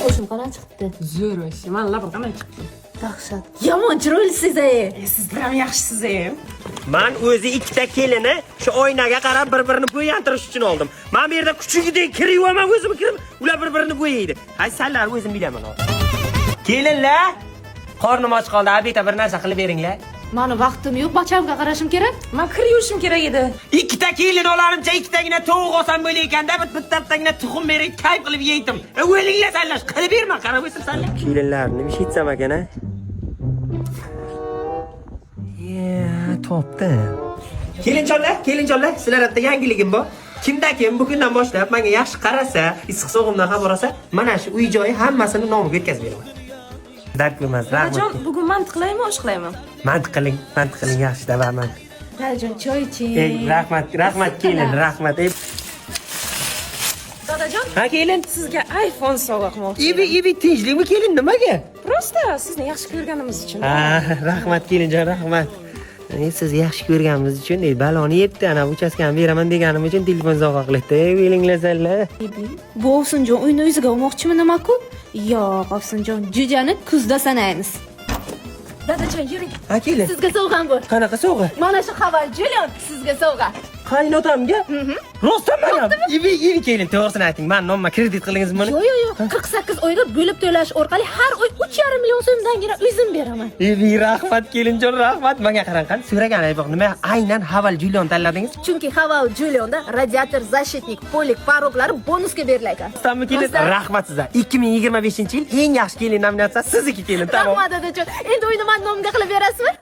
Oshim qanaqa chiqibdi? Zo'r вообще. Man labim qanday chiqdi? Dahshat. Yomon chiroylisiz ey. Siz ham yaxshisiz ey. Man o'zi ikkita kelini shu oynaga qarab bir-birini bo'yantirish uchun oldim. Man bu yerda kuchugidek kir yuvaman o'zim kirim, ular bir-birini bo'yaydi. Hay, sanlar o'zim bilaman hozir. Kelinlar, qornim och qoldi, обед da bir narsa qilib beringlar. Mani vaqtim yo'q, bachamga qarashim kerak. Man kir yuvishim kerak edi. Ikkita kelin olarimcha ikkitagina tovuq olsam bo'lar ekanda, bitta bittagina tuxum berib, kayf qilib yeydim. E, o'linglar sanlar, qilib berma, qarab o'sib sanlar. Kelinlar, nima ish etsam ekan a? Ya, topdim. Kelinjonlar, kelinjonlar, sizlar bitta yangiligim bor. Kimda kim bugundan boshlab menga yaxshi qarasa, issiq sovug'imdan xabar olsa, mana shu uy joyi hammasini nomiga o'tkazib beraman. Dard ko'rmas, rahmat. Dadajon, bugun mant qilaymi, osh qilaymi? Mant qiling, mant qiling, yaxshi davaman. Dadajon, choy iching. Ey, rahmat, rahmat kelin, rahmat. Ey, Dadajon, ha kelin. sizga iPhone sovg'a qilmoqchi. Ibi, ibi, tinchlikmi kelin, nimaga? Просто sizni yaxshi ko'rganimiz uchun. Ha, rahmat kelinjon, rahmat. Ey, siz yaxshi ko'rganimiz uchun, ey, baloni yebdi, ana uchastkani beraman deganim uchun telefon sovg'a qildi. Ey, o'linglar. Bu Ovsinjon uyni o'ziga olmoqchimi nima-ku? Yo'q, Ovsinjon, jo'jani kuzda sanaymiz. Dadajon, yuring. Ha kelin. Sizga sovg'am bor. Qanaqa sovg'a? Mana shu Haval Julian sizga sovg'a. Qaynotamga? Rostdan mana? Ibi, ibi kelin, to'g'risini ayting. Men nomma kredit qildingiz buni? Yo'q, yo'q, yo'q. 48 oyga bo'lib to'lash orqali har oy 3,5 million so'mdangina o'zim beraman. Ibi, rahmat kelinjon, rahmat. Menga qarang, qani so'ragan ayboq nima? Aynan Haval Julian tanladingiz? Chunki Haval Julian'da radiator, защитник, полик, порог lari bonusga berilar ekan. Rostdanmi kelin? Rostdan. Rahmat sizga. 2025-yil eng yaxshi kelin nominatsiyasi sizniki kelin, tamom. Rahmat dadajon. Endi uyni mani nomimga qilib berasizmi?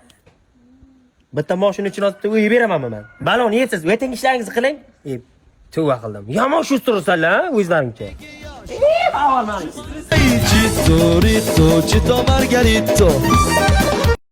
Bitta moshina uchun olib uy beramanmi man? Baloni yebsiz, o'ting ishlaringizni qiling. Ey, tavba qildim. Yomon shustirsanlar, o'zlaringcha. Ey, avval Citto, ritto, Citto Margarito.